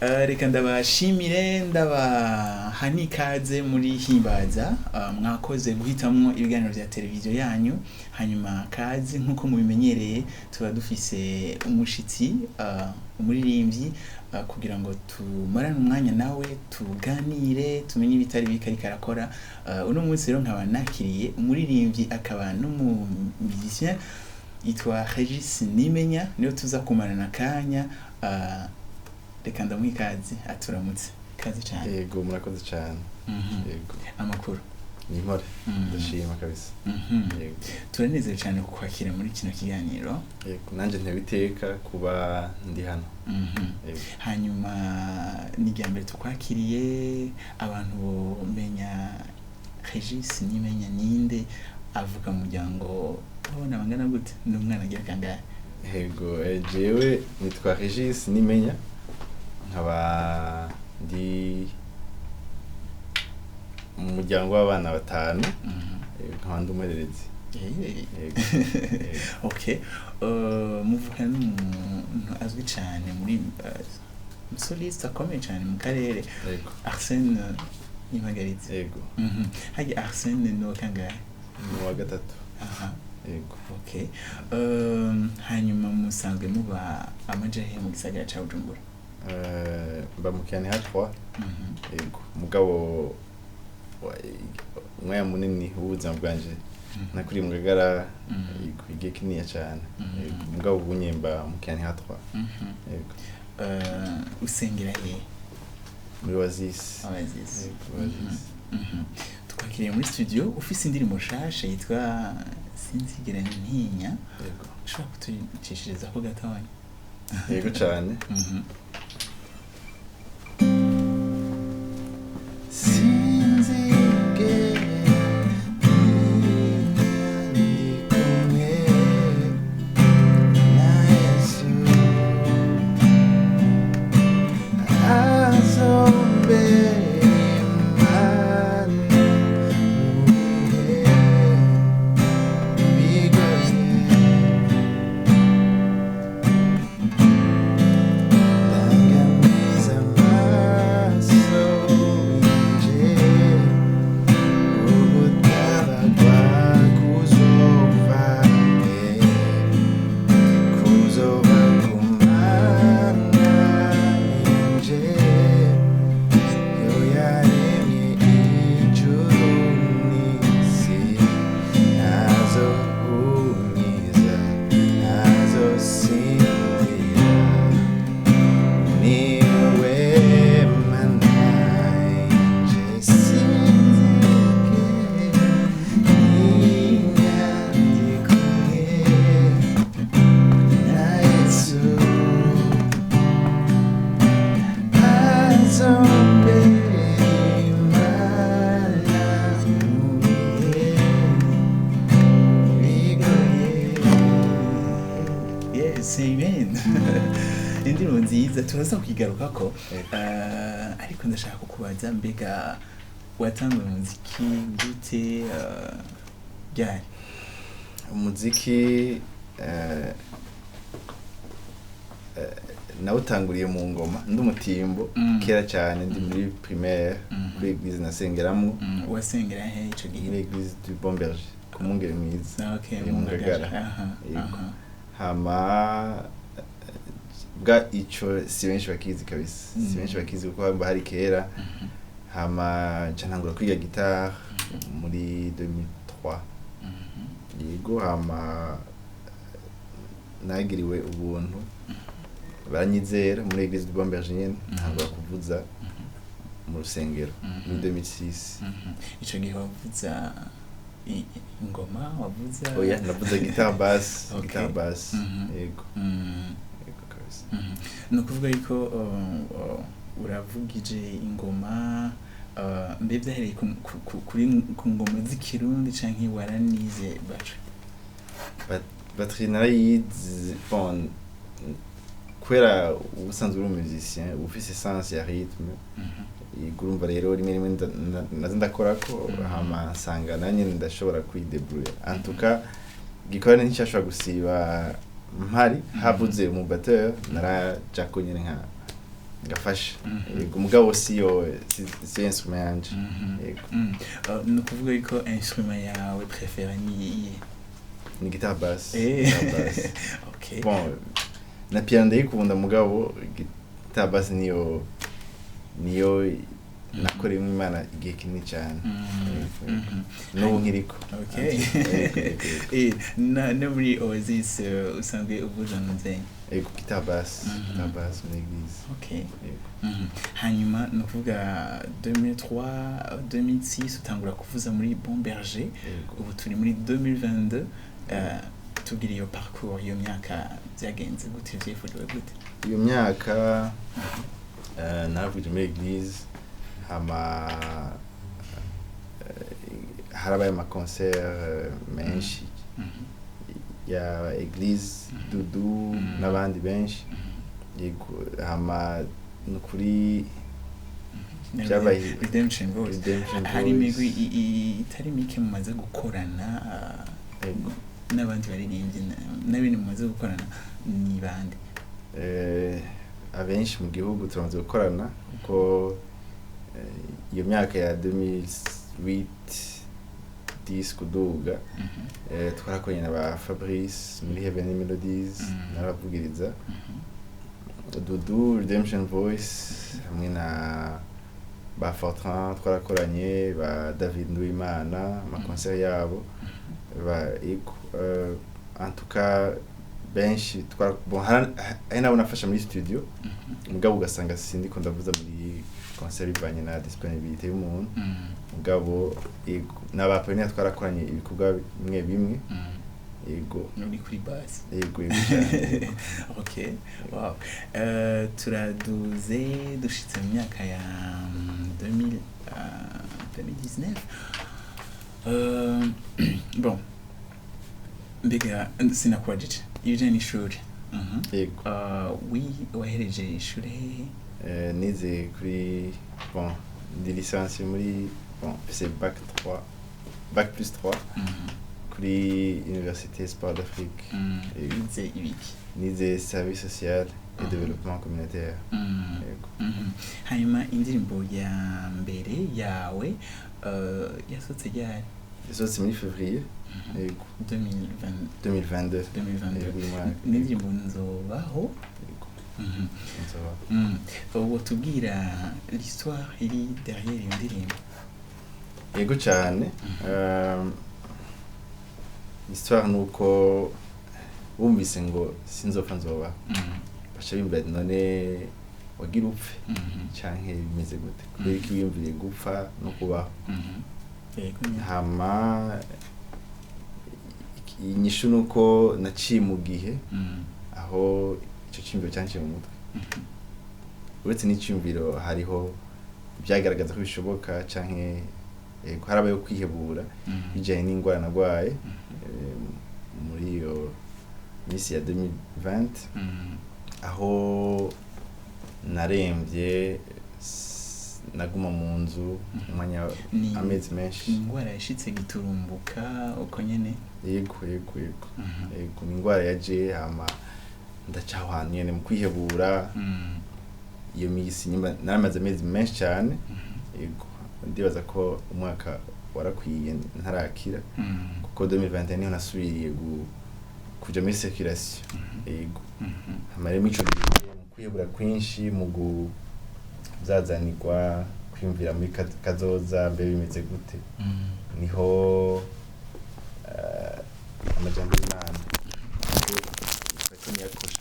Reka ndabashimire, ndabaha n'ikaze muri Himbaza. Mwakoze guhitamwo ibiganiro vya televiziyo yanyu. Hanyuma kaze, nk'uko mubimenyereye, tuba dufise umushitsi, umuririmbyi, kugira ngo tumarane umwanya nawe, tuganire, tumenye ibitari bike ariko arakora. Uno munsi rero nkaba nakiriye umuririmbyi akaba n'umu musicien yitwa Regis Nimenya, niyo tuza kumarana akanya. Reka ndamuha ikaze aturamutse. Ikaze cyane. Yego, murakoze cyane. Yego. Amakuru? Ni impore. Ndashima kabisa. Yego. Turanezerewe cyane kukwakira muri kino kiganiro. Yego, nanjye ntewe iteka kuba ndi hano. Yego. Hanyuma ni irya mbere tukwakiriye. Abantu bomenya Regis Nimenya ninde? Avuka mu muryango w'abana bangana gute? Ni umwana agira kangahe? Yego, jewe nitwa Regis Nimenya, nkaba ndi mu muryango w'abana batanu. Nkaba ndi umuhererezi. Yego. Yego. Okay, muvukana n'umuntu azwi cyane muri soliste akomeye cyane mu karere. Yego. Arsène Nimpagaritse. Yego. Harya Arsène ni uwa kangahe? Ni uwa gatatu. Yego. Okay, hanyuma musanzwe muba amajahe mu gisagara ca Bujumbura? Mba mu Kinanira 3. Yego, mugabo umwanya munini w'ubuzima bwanje nakuriye mu Ngagara. Yego, igihe kininiya cyane. Yego, mugabo ubu nyemba mu Kinanira 3. Yego. Usengera he? Muri Oasis. Oasis. Yego, Oasis. Twakiriye muri studio ufise indirimbo nshasha yitwa "Sinzigera Ntinya". Yego. Ushobora kutucishiriza ko gatonya? Yego cyane. Sinzigera ntinya, ndi kumwe na Yesu, azombera Imana mu bihe bigoye. Ndangamiza amaso yanje ugutabagwa kuzova, kuzova ku Mana yanje, yo yaremye ijuru n'isi. Ntazohunyiza, ntazosinzira, niwe Mana yanje. Sinzigera ntinya, ndi kumwe na Yesu, azombera Imana mu bihe bigoye. Yes, amen. Indirimbo nziza, turaza kuyigarukako. Yego. Ariko ndashaka kukubaza, mbega watanguye umuziki gute, ryari? Umuziki nawutanguriye mu ngoma ndi umutimbo kera cyane, ndi muri primaire, kuri église nasengeramwo. Wasengera he ico gihe? Muri église du Bon Berger, ku Mwungere Mwiza. Ah, okay. Mu Mu Ngagara. Ngagara. Yego. Hama bwa ico si benshi bakizi kabisa, si benshi bakizi kuko hamba hari kera. Hama nca ntangura kwiga guitare muri 2003. Yego, hama nagiriwe ubuntu, baranyizera muri église du Bon Berger nyene, ntangura kuvuza mu rusengero muri 2006. Ico gihe wavuza ingoma, wavuza? Oya, navuza guitare basse. Guitare basse. Yego. Yego kabisa. Ni ukuvuga yuko uravugije ingoma, mbe vyahereye ku ngoma z'ikirundi canke waranize batterie? Batterie narayize. Bon, kubera ubusanzwe uri musicien, uba ufise sens ya rythme. Yego, urumva rero rimwe rimwe naza ndakorako. Hama nsanga nanye ndashobora kwidébrouiller. En tout cas, igikorane nticyashobora gusiba mpari, havuze umu batteur, narajako nyene nka Ngafasha. Yego, mugabo siyo siyo instrument yanje. Yego. Ni ukuvuga yuko instrument yawe préférée ni iyihe? Ni guitare basse. Guitare basse. Bon, na piano ndayikunda, mugabo guitare basse niyo nakoreyemo Imana igihe kinini cyane. Yego. N'ubu nkiriko. Yego, yego, yego. No muri Oasis usanzwe uvuza nzenye? Yego, guitare basse. Guitare basse muri église. Yego. Hanyuma ni ukuvuga 2003, 2006 utangura kuvuza muri Bon Berger. Yego. Ubu turi muri 2022. Tubwire iyo parcours, iyo myaka byagenze gute, vyifuriwe gute? Iyo myaka naravugije muri église, hama harabaye ama concert menshi ya église, Dudu n'abandi benshi. Yego, hama nukuri byabaye Redemption Voice. Redemption Hari Voice. imigwi itari mike mumaze gukorana n'abandi baririmbyi n'abindi mumaze gukorana ni bande? Abenshi mu gihugu turamaze gukorana, kuko iyo myaka ya 2008, 10 kuduga, twarakoranye na ba Fabrice muri Heavenly Melodies, naravugiriza Dudu, Redemption Voice, hamwe na ba Fortran twarakoranye, ba David Nduwimana, ama concert yabo ba, yego, en tout cas benshi twara, bon, hari nabo nafasha muri studio, mugabo ugasanga sindiko ndavuza muri concert bivanye na disponibilité y'umuntu. Mugabo yego, n'aba Pioneer twarakoranye ibikorwa bimwe bimwe. Yego. Uri kuri basse? Yego, yego cyane. Okay, wow. Turaduze dushitse mu myaka ya 2000, 2019. Bon, mbega sinakubajije ibijanye n'ishuri. Yego. Wi wahereje ishuri hehe? Nize kuri, bon, ndi licencié muri, bon, c'est bac 3, bac plus 3 kuri Université Espoir d'Afrique. Yego. Wize ibiki? Nize service social et développement communautaire. Yego. Hanyuma indirimbo ya mbere yawe yasohotse ryari? Yasohotse muri février. Yego. 2020? 2022. 2022. Yego, uyu mwaka. N'indirimbo Nzobaho? Yego. Nzobaho. Wotubwira l'histoire iri derrière iyo ndirimbo? Yego cyane. Histoire nuko wumvise ngo sinzopfa nzobaho, baca biyumvira ati none wagira upfe canke bimeze gute? Kubera ko wiyumviriye gupfa no kubaho. Yego nyine. Hama inyishu nuko naciye mu gihe aho ico ciyumviro canciye mu mutwe. Uretse n'iciyumviro, hariho ibyagaragaza ko bishoboka, canke yego, harabayeho kwihebura bijanye n'ingwara narwaye muri iyo minsi ya 2020, aho naremvye, naguma mu nzu umwanya, amezi menshi. Indwara yashitse giturumbuka uko nyene? Yego. Yego, ni ingwara yaje, hama ndaca aho hantu nyene mu kwihebura. Iyo misi nyuma naramaze amezi menshi cyane. Yego, ndibaza ko umwaka warakwiye ntarakira, kuko 2021 niho nasubiriye kuja muri circulation. Yego. Hama rero muri ico gihe, mu kwihebura kwinshi, mu kuzazanirwa, kwiyumvira muri kazoza mbe bimeze gute, niho amajambo y'Imana ko niyakosha.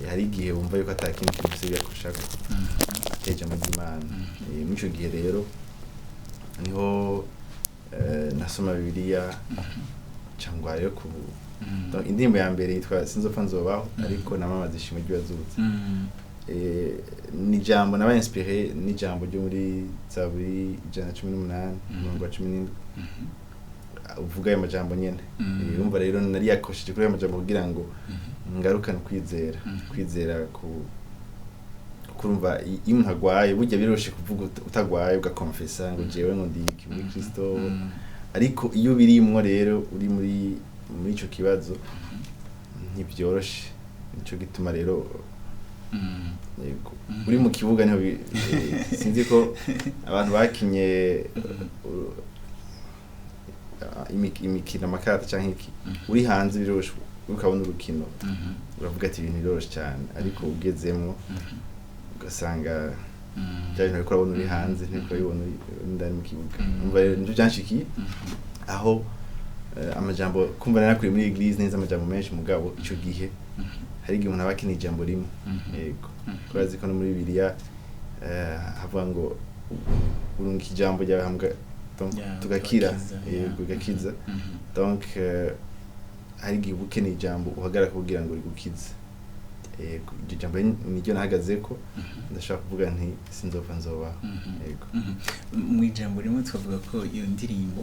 Hari igihe wumva yuko ata kindi kintu ufise biyakoshako atari ijambo ry'Imana. Muri ico gihe rero niho nasoma Bibiliya cangwa rero ku Donc, indirimbo ya mbere yitwa Sinzopfa Nzobaho, ariko namamaza ishimwe ry'uwazutse. Ni ijambo nabaye inspiré n'ijambo ryo muri Zaburi 118, umurongo wa 17, uvuga ayo majambo nyene. Urumva rero nari yakosheje kuri ayo majambo kugira ngo ngarukane kwizera, kwizera ku kurumva iyo umuntu agwaye burya biroroshe kuvuga utagwaye, ugakonfesa ngo jewe ngo ndi iki muri Kristo, ariko iyo birimwo rero uri muri ico kibazo ntibyoroshe. Nico gituma rero Yego, uri mu kibuga niho sinzi ko abantu bakinye imikino, amakarata canke iki, uri hanze biroroshe, ukabona urukino uravuga ati ibintu biroroshe cyane, ariko ugezemo ugasanga bya bintu uriko urabona uri hanze ntiriko urabibona uri indani mu kibuga. Umva rero nivyo byanshikiye aho amajambo kumva narakuriye muri église neza, amajambo menshi, mugabo ico gihe hari igihe umuntu aba akeneye ijambo rimwe. Yego, kurazi ko no muri Bibiliya havuga ngo urunga ijambo ryawe hambwa, donc tugakira. Tugakiza, yeah. Yego, ugakiza. Donc hari igihe uba ukeneye ijambo uhagarara kugira ngo rigukize. Yego, iryo jambo niryo nahagazeko, ndashaka kuvuga nti sinzopfa, nzobaho. Yego. Mu ijambo rimwe twavuga ko iyo ndirimbo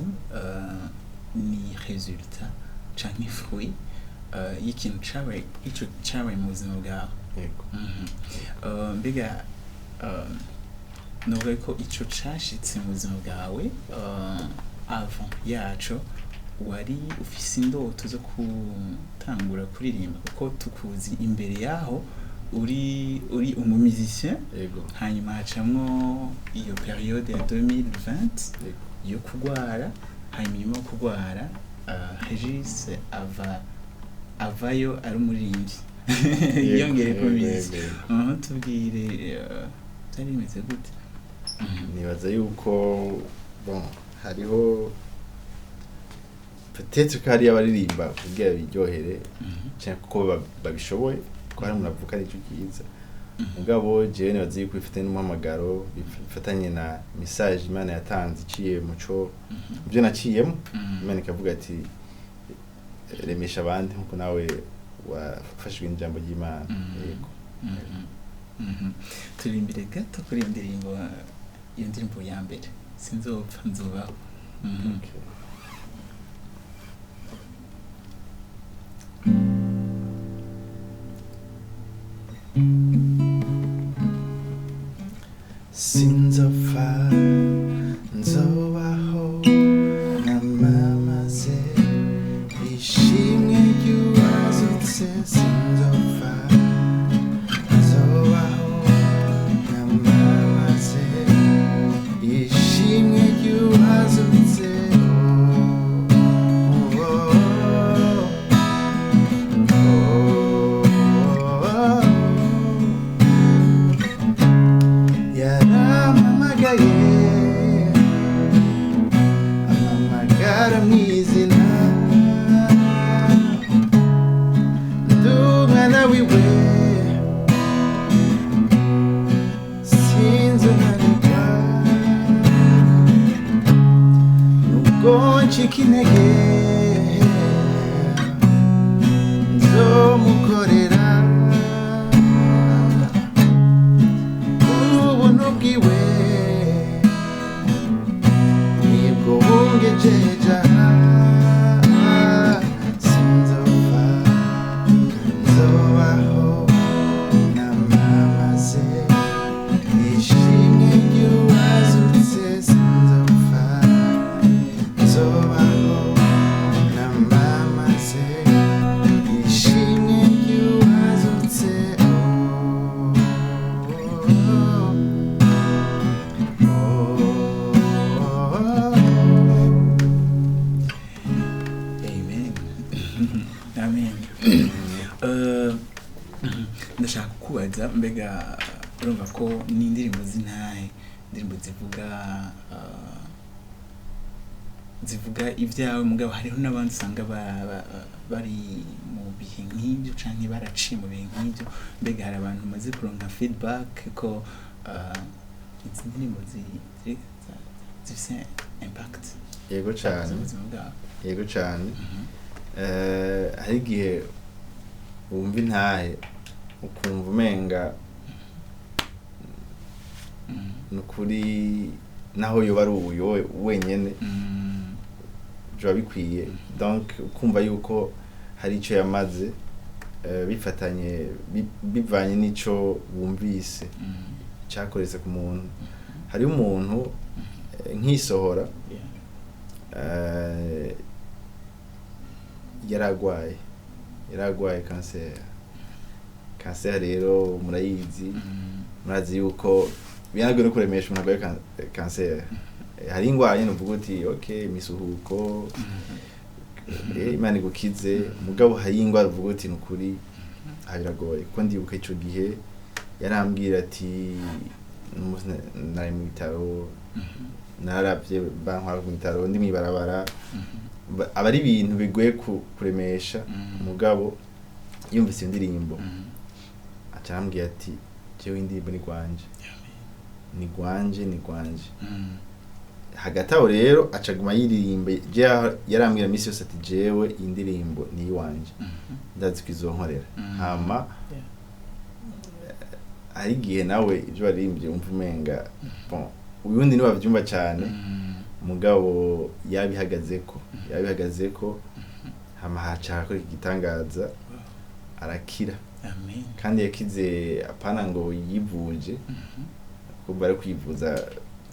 ni résultat canke fruit y'ikintu cabaye, ico cabaye mu buzima bwawe. Yego. Mbega novuga ko ico cashitse mu buzima bwawe, avant yaco wari ufise indoto zo gutangura kuririmba? Kuko tukuzi imbere yaho uri umu musicien. Yego. Hanyuma hacamwo iyo période ya 2020 yo kugwara. Hanyuma inyuma yo kugwara, Regis ava avayo ari umuririmbyi, yiyongere ku muziki. Yego. Tubwire byari bimeze gute? Nibaza yuko, bon, hariho peut-être ko hariyo abaririmba kugira biryohere cyangwa kuko babishoboye, ko hari umuntu avuka aricyo cyiza. Mugabo jewe nibaza yuko bifitanye n'umuhamagaro, bifatanye na message Imana yatanze iciye muco byo naciyemo. Imana ikavuga ati remesha abandi nkuko nawe wafashijwe n'ijambo ry'Imana. Yego. Turirimbire gato kuri iyo ndirimbo, iyo ndirimbo ya mbere, Sinzopfa nzobaho. Okay. Sinzopfa nzobaho, namamaze ishimwe ry'uwazutse. Sinzopfa nzobaho, namamaze ishimwe ry'uwazutse. Oh, oh, oh, oh. Yarampamagaye, ampamagara mu izina. Ndi umwana wiwe, sinzonanirwa. Nubwo ncika intege, nzomukorera. Ubuntu bwiwe nibwo bungejeje aha. Sinzopfa nzobaho, namamaze ishimwe ry'uwazutse. Sinzopfa nzobaho, namamaze ishimwe ry'uwazutse. Oh, oh, oh, oh. Amen, amen. Ndashaka kukubaza, mbega urumva ko ni indirimbo z'intahe, indirimbo zivuga zivuga ibyawe, mugabo hariho n'abandi usanga bari mu bihe nk'ibyo canke baraciye mu bihe nk'ibyo. Mbega hari abantu bamaze kuronka feedback ko izi ndirimbo zifise impact Yego cyane. mu buzima bwabo? Yego cyane. Hari igihe wumva intahe ukumva umenga ni ukuri, naho yoba ari uyu wenyene biba bikwiye. Donc ukumva yuko hari icyo yamaze, bifatanye bivanye n'ico wumvise cyakoretse ku muntu. Hariho umuntu nkisohora yaragwaye kanseri. Kanseri rero murayizi, murazi yuko biragoye no kuremesha umuntu arwaye kanseri. Hari ingwara nyene uvuga uti ok, imisuhuko, Imana igukize, mugabo hari ingwara uvuga uti nukuri aha biragoye. Kuko ndibuka ico gihe yarambwira ati n'umunsi nari mu bitaro, nararavye bantwara mu bitaro ndi mw'ibarabara. Aba ari ibintu bigoye kuremesha. Mugabo yumvise iyo ndirimbo, aca arambwira ati jewe indirimbo ni gwanje, ni gwanje, ni gwanje. Hagati aho rero acaguma yiririmba. Jewe yarambwira misi yose ati jewe iyi ndirimbo ni iwanje, ndazi ko izonkorera. Hama hari igihe nawe ibyo waririmbye wumva umenga bon, uyundi niwe avyumva cyane. Mugabo yabihagazeko, yabihagazeko. Hama haca harakora igitangaza, arakira. Amen. Kandi yakize apana ngo yivuje, kumva ari kwivuza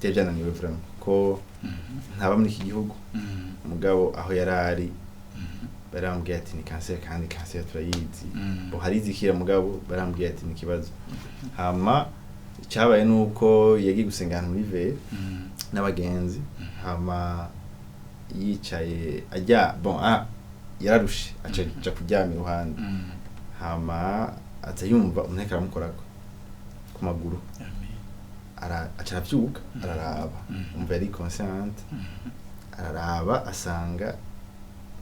byari byananiwe vraiment ko ntaba muri iki gihugu. Mugabo aho yari ari barambwiye ati ni kanseri, kandi kanseri turayizi. Bo hari izikira, mugabo barambwiye ati ni ikibazo. Hama icyabaye nuko yagiye gusenga ahantu muri veye n'abagenzi. Hama yicaye ajya bon, yararushe, aca aja kuryama iruhande. Hama aza yumva umuntu ariko aramukorako ku maguru. Amen. Aca aravyuka, araraba. Umva, yari consciente. Araraba asanga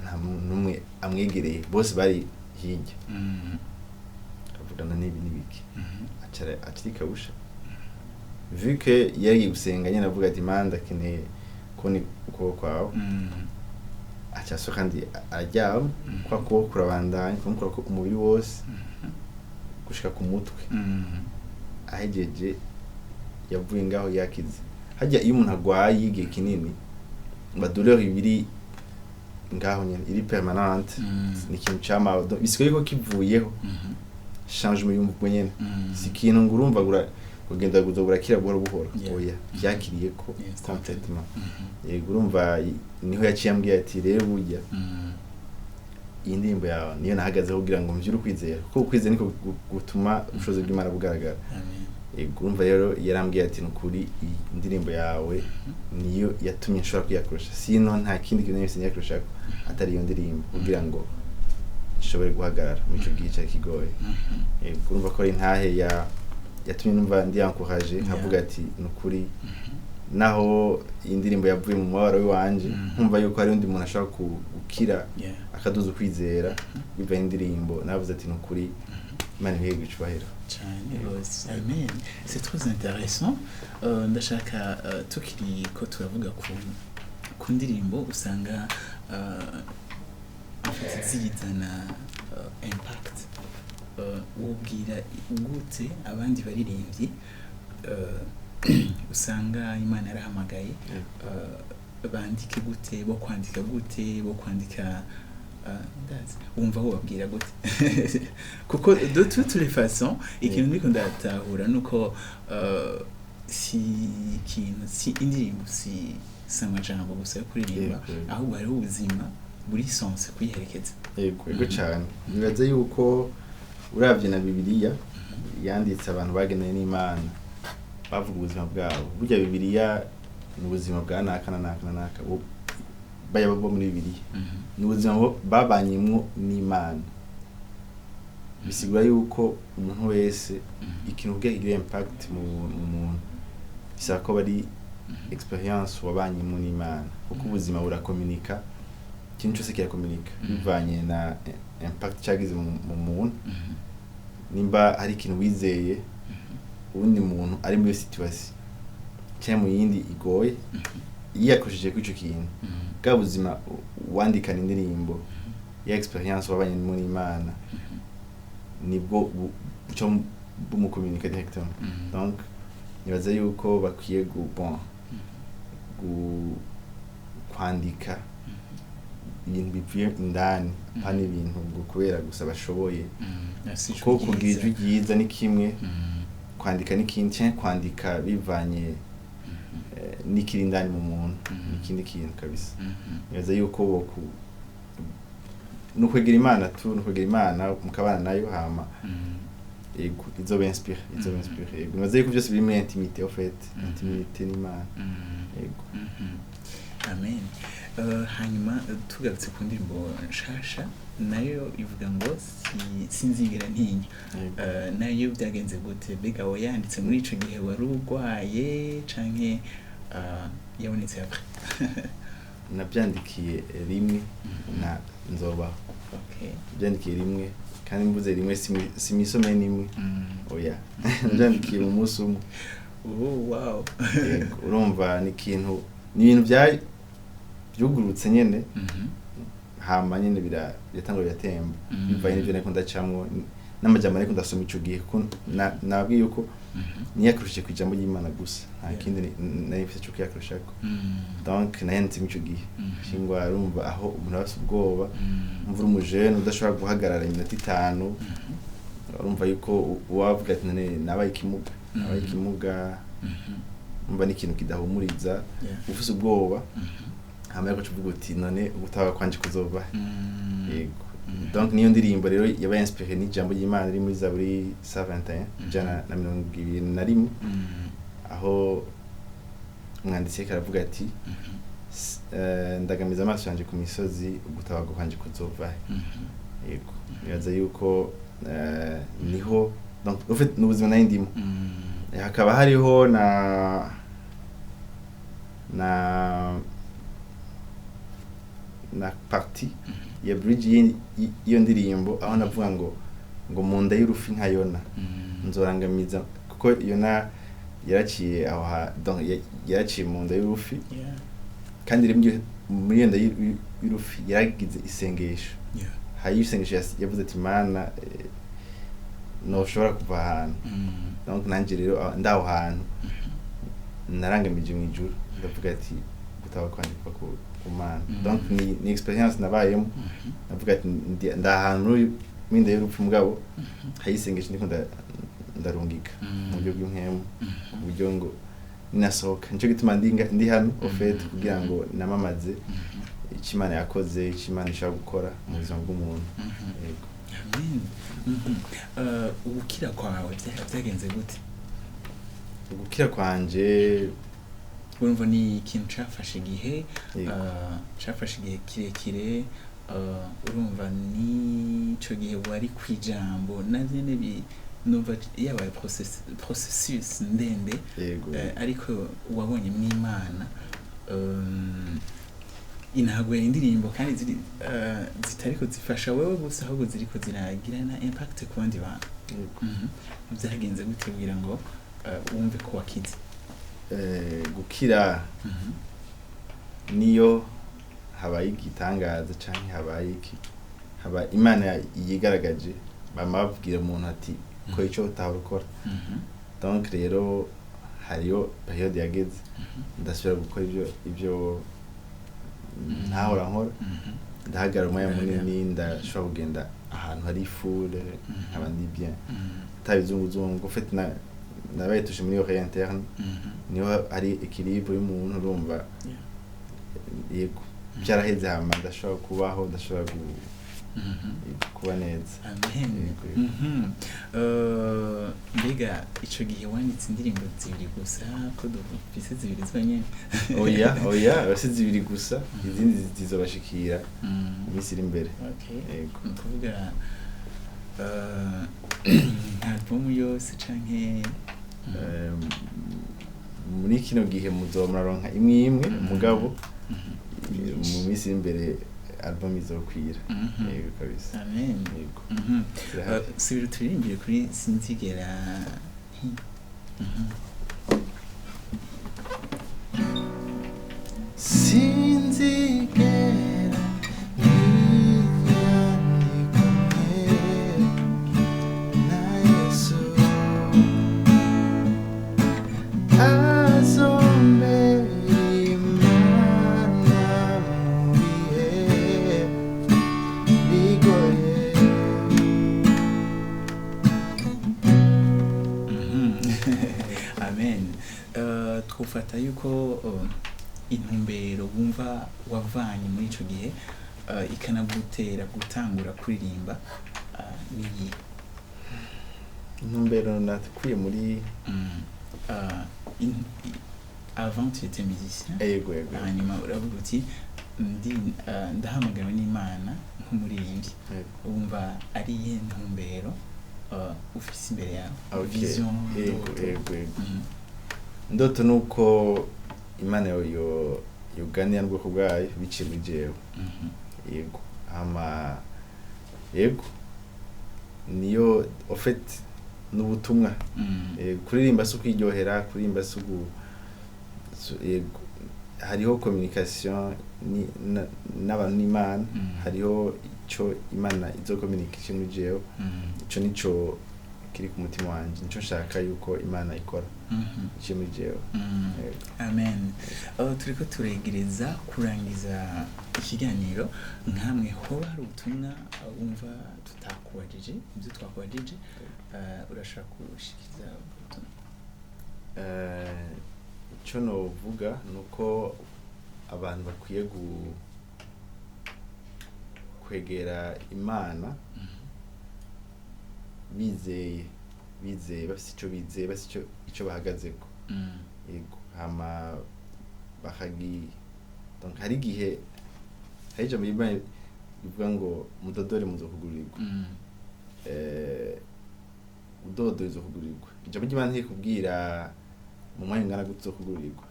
nta muntu n'umwe amwegereye, bose bari hirya. Avugana n'ibi n'ibiki. Aca arikabusha, vu que yari gusenga nyene, avuga ati Mana, ndakeneye kubona ukuboko kwawe. Aca asohoka kandi araryama. Kwa kuboko kurabandanya kumukorako umubiri wose gushika ku mutwe. Ahejeje yavuye ngaho yakize. Hajya iyo umuntu agwaye igihe kinini, ba douleur ibiri ngaho nyene iri permanente. Ni ikintu cama bisigaye ko kivuyeho, changement yumva ubwo nyene. Si ikintu ngo urumva kugenda guza burakira buhoro buhoro. Oya, byakiriye ko complètement. Yego, urumva niho yaciye ambwiye ati rero burya iyi ndirimbo yawe niyo nahagazeho kugira ngo mvyure ukwizera, kuko ukwizera niko gutuma ubushobozi bw'Imana bugaragara. Amen. Yego, urumva rero yarambwiye ati nukuri iyi ndirimbo yawe niyo yatumye nshobora kwiyakurusha, sino nta kindi kintu nari niyakurushako atari iyo ndirimbo kugira ngo nshobore guhagarara muri ico gihe cari kigoye. Yego, urumva ko ari intahe ya yatumye numva ndi encouragé, nkavuga ati nukuri naho iyi ndirimbo yavuye mu mubabaro w'iwanje, nkumva yuko hari undi muntu ashobora gukira, akaduza ukwizera bivaye indirimbo. Navuze ati nukuri Imana ibihe icubahiro. Cyane rwose, amen. C'est très intéressant. Ndashaka tukiri ko turavuga ku ndirimbo usanga en fait zizana impact, wubwira gute abandi baririmbyi usanga Imana yarahamagaye, bandike gute, bo kwandika gute, bo kwandika ndazi wumva wobabwira gute? Kuko de toutes les façons ikintu ndiko ndatahura nuko si ikintu, si indirimbo, si amajambo gusa yo kuririmba, ahubwo hariho ubuzima buri sense kuyiherekeza. Yego cyane. Nibaza yuko uravye na Bibiliya yanditse abantu bageneye n'Imana bavuga ubuzima bwabo. Burya Bibiliya ni ubuzima bwa naka na naka na naka, baya bo muri Bibiliya ni ubuzima babanyemwo n'Imana. Bisigura yuko umuntu wese ikintu ubwe kigira impact mu muntu bisaba ko bari expérience wabanyemo n'Imana, kuko ubuzima burakominika, ikintu cyose kirakominika bivanye na impact cyagize mu muntu. Nimba hari ikintu wizeye, uwundi muntu ari muri iyo situation cyangwa mu yindi igoye, yiyakoresheje kuri ico kintu, bwa buzima wandikana indirimbo ya expérience wabanyemo n'Imana, nibwo buca bumukominika directement. Donc nibaza yuko bakwiye bon, kwandika ibintu bivuye indani, apana ibintu ngo kubera gusa bashoboye. Kuko kugira ijwi ryiza ni kimwe, kwandika ni ikindi, canke kwandika bivanye n'ikiri indani mu muntu ni ikindi kintu kabisa. Nibaza yuko ni ukwegera Imana tu, ni ukwegera Imana mukabana nayo, hama Yego, izoba inspire, izoba inspire, yego. Nibaza yuko byose biri muri intimité en fait, intimité n'Imana. Yego. Amen. Hanyuma tugarutse ku ndirimbo nshasha, nayo ivuga ngo sinzigera ntinya. Yego. Nayo byagenze gute? Mbega wayanditse muri ico gihe wari urwaye, canke yabonetse après? Nabyandikiye rimwe na nzobaho. Nabyandikiye rimwe, kandi mvuze rimwe si mw'isomero n'imwe, oya, nabyandikiye mu munsi umwe. Oh, wow. Yego, urumva ni ikintu, ni ibintu byugurutse nyene, hama nyene biratangura biratemba, bivanye n'ivyo nariko ndacamwo n'amajambo nariko ndasoma ico gihe, kuko nabwiye yuko niyakurushije ku ijambo ry'Imana gusa, nta kindi nari mfise co kwiyakurushako. Donc nayanditse ico gihe shingwa, urumva aho umuntu aba afise ubwoba, umva uri umujene udashobora guhagarara iminota 5, urumva yuko uwavuga ati none nabaye ikimuga, nabaye ikimuga, umva ni ikintu kidahumuriza, ufise ubwoba, hama ariko uvuga uti none ugutaha kwanje kuzova? Yego. Donc niyo ndirimbo rero yabaye inspiré n'ijambo ry'Imana riri muri Zaburi 121, 121, aho umwanditsi yariko aravuga ati ndagamiza amaso yanje ku misozi, ugutabarwa kwanje kuzova he?" Yego, nibaza yuko niho, donc en fait n'ubuzima nari ndimo. Hakaba hariho na partie ya bridge y'iyo ndirimbo aho navuga ngo mu nda y'urufi nka Yona, nzorangamiza, kuko Yona yaraciye aho donc yaraciye mu nda y'urufi, kandi rero muri iyo nda y'urufi yaragize isengesho. Hari isengesho yavuze ati Mana, ntushobora kuva ahantu. Donc nanjye rero ndaho hantu narangamije mu ijuru, ndavuga ati gutaba kwanje kuva ku Mana. Donc ni expérience nabayemo, navuga ati ndi ahantu muri nda y'urupfu, mugabo hari isengesho ndiko ndarungika mu buryo bw'impwemu, ku buryo ngo ninasohoka. Nico gituma ndi hano au fait, kugira ngo namamaze icyo Imana yakoze, icyo Imana ishobora gukora mu buzima bw'umuntu. Yego. Amen. Ugukira kwawe byagenze gute? Ugukira kwanje, Urumva ni ikintu cafashe igihe, Yego. Cafashe igihe kirekire. Urumva nico gihe wari kwijambo navyene numva yabaye processus ndende. Yego. Ariko wabonye mw'Imana, intago ya indirimbo kandi ziri zitariko zifasha wewe gusa, ahubwo ziriko ziragira na impact ku bandi bantu. Yego. Byagenze gute kugira ngo wumve ko wakize? Gukira, niyo habaye igitangaza canke habaye iki, haba Imana yigaragaje, bama babwira umuntu ati ko ico utahora ukora. Donc rero hariyo période yageze ndasubira gukora ibyo ntahora nkora, ndahagarara umwanya munini, ndashobora kugenda ahantu hari foule, nkaba ndi bien, atabizunguzungu. En fait nabaye touché muri oreille interne, niho hari équilibre y'umuntu, urumva. Yego, byaraheze, hama ndashobora kubaho, ndashobora kuba neza. Amen. Yego, yego. Mbega ico gihe wanditse indirimbo zibiri gusa, ko dufise zibiri zonyene? Oya, oya, si zibiri gusa, izindi zizobashikira mu minsi iri imbere. Yego. Ni ukuvuga nka album yose canke? Muri kino gihe muzoba muraronka imwe imwe, mugabo mu minsi iri imbere album izokwira. Yego kabisa. Amen. Yego. Zirahari. Subira turirimbire kuri sinzigera nti. Sinzigera ntinya, ndi kumwe na Yesu, azombera Imana mu bihe bigoye. Amen. Twofata yuko intumbero wumva wavanye muri ico gihe, ikanagutera gutangura kuririmba, ni iyihe? Intumbero nakuye muri Avant tu étais musicien. Yego. Hanyuma uravuga uti ndi ndahamagawe n'Imana nk'umuririmbyi. Wumva ari iyihe ntumbero ufise imbere yawe? Vision, ndoto? Yego. Ndoto nuko Imana yo yoganira n'ubwoko bwayo biciye muri jewe. Yego, hama yego, niyo au fait n'ubutumwa. Kuririmba si ukwiryohera, kuririmba si yego, hariho communication n'abantu n'Imana. Hariho ico Imana izokominika ici muri jewe. Ico nico kiri ku mutima wanje, nico nshaka yuko Imana ikora iciye muri jewe. Yego. Amen. Turiko turegereza kurangiza ikiganiro. Nkamwe hoba hari ubutumwa wumva tutakubajije, ibyo twakubajije, urashobora gushikiriza ubwo butumwa? Ico novuga nuko abantu bakwiye kwegera Imana bizeye, bafise ico bizeye, bafise ico bahagazeko. Yego, hama bakagi donc hari igihe hari ijambo ry'Imana rivuga ngo mudodore muzokugurirwa. Udodore uzokugurirwa. Ijambo ry'Imana ntirikubwira mu mwanya ungana gute uzokugurirwa,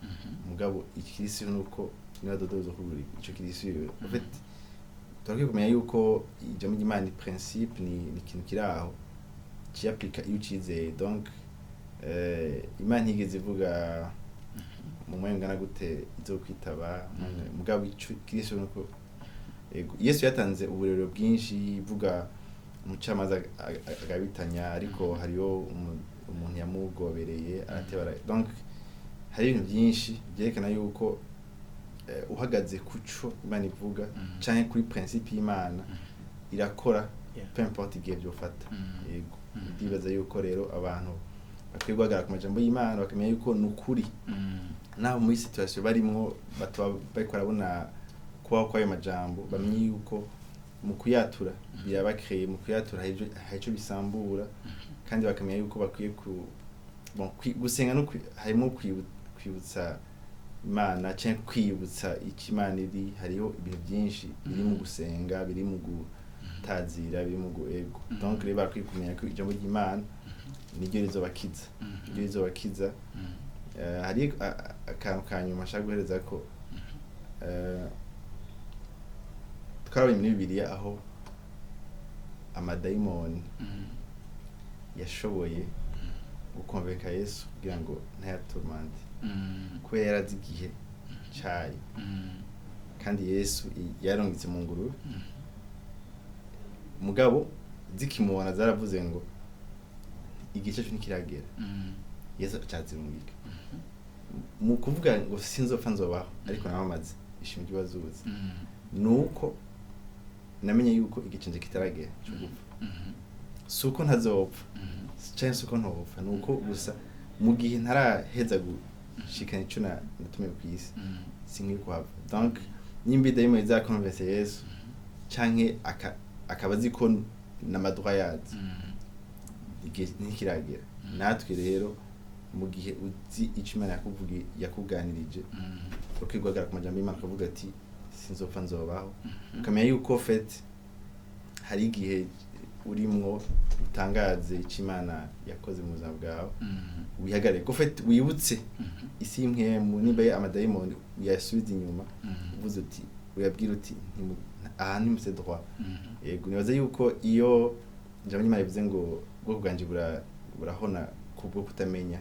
mugabo ikirisi nuko niba dodore uzokugurirwa, ico kirisi. En fait turakwiye kumenya yuko ijambo ry'Imana ni principe, ni ikintu kiri aho ciyapplika iyo ucizeye. Donc Imana ntigeze ivuga mu mwanya ungana gute izokwitaba, mugabo ico kirisi nuko yego, Yesu yatanze uburero bwinshi ivuga umucamanza agabitanya, ariko hariho umuntu yamugobereye aratebara. Donc hari ibintu byinshi byerekana yuko uhagaze kuco Imana ivuga canke kuri principe y'Imana, irakora, peu importe igihe byofata. Yego. Ndibaza yuko rero abantu bakwiye guhagarara ku majambo y'Imana, bakamenya yuko ni ukuri, naho muri situation barimwo batuba bariko barabona kubaho kw'ayo majambo, bamenye yuko mu kuyatura birabakreye, mu kuyatura hari ico bisambura, kandi bakamenya yuko bakwiye ku bon, gusenga no harimo kwibutsa Imana canke kwibutsa icyo Imana iri. Hariho ibintu byinshi biri mu gusenga, biri mu gutazira, biri mu ego. Donc rero barakwiye kumenya ko ijambo ry'Imana niryo rizobakiza, niryo rizobakiza. Hari akantu ka nyuma nshaka guhereza ko twarabonye muri Bibiliya aho amadayimoni yashoboye gukonvenka Yesu kugira ngo ntayaturmante, kubera yarazi igihe cayo, kandi Yesu yarungitse mu ngurube, mugabo zikimubona zaravuze ngo igihe cyacu ntikiragera. Yesu acazirungika mu kuvuga ngo sinzopfa nzobaho, ariko namamaze ishimwe ry'uwazuze, nuko namenye yuko igihe canje kitaragera cyo gupfa. Si uko ntazopfa canke si uko ntopfa, ni uko gusa mu gihe ntaraheza gushikana ico natumiwe kw'isi, sinkwiye kuhava. Donc nimba idayimoni izakonvense Yesu canke akaba azi ko n'amadroit yazo, igihe ntikiragera. Natwe rero mu gihe uzi ico Imana yakuganirije, ukwiye guhagarara ku majambo y'Imana ukavuga ati sinzopfa nzobaho, ukamenya yuko en fait hari igihe urimwo utangaze ico Imana yakoze mu buzima bwawe, wihagarare ko en fait wibutse isi y'impwemu, nimba ari amadayimoni uyasubiza inyuma, uvuze uti, uyabwira uti aha ntimuse droit. Yego, nibaza yuko iyo ijambo ry'Imana rivuze ngo ubwoko bwanje burahona kubwo kutamenya,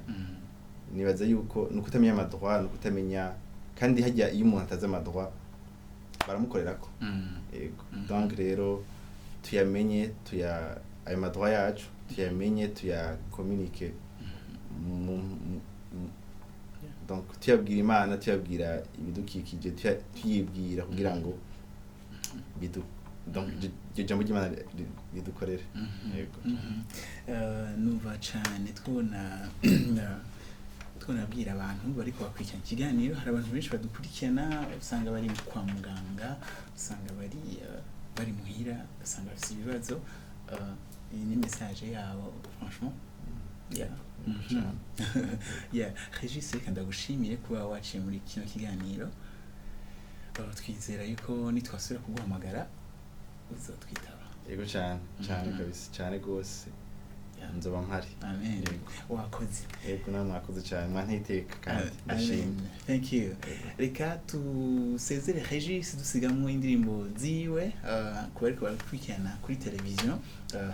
nibaza yuko ni ukutamenya amadroit, ni ukutamenya. Kandi hajya iyo umuntu atazi amadroit baramukorerako. Yego. Donc rero tuyamenye, tuya ayo madroit yacu tuyamenye, tuyakomunike donc tuyabwira Imana, tuyabwira ibidukikije, tuyibwira kugira ngo bidu donc iryo jambo ry'Imana ridukorere. Yego. Numva cane twona twonabwira abantu bariko bakurikirana ikiganiro. Hari abantu benshi badukurikirana, usanga bari kwa muganga, usanga bari muhira, usanga bafise ibibazo. Iyi ni message yabo franchement. Cane. Yeah, Regis, reka ndagushimire kuba waciye muri kino kiganiro. Twizera yuko nitwasubira kuguhamagara uzotwitaba. Yego, cyane cyane kabisa, cyane rwose. Nzoba mpari. Amen. Yego. Wakoze. Yego, nawe mwakoze cyane, mwantiteka kandi ndashima. Amen. Thank you. Reka tusezere Regis dusigamwo indirimbo ziwe ku bariko barakurikirana kuri televiziyo,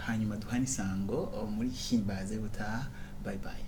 hanyuma duhane isango muri Himbaze gutaha. Bye bye.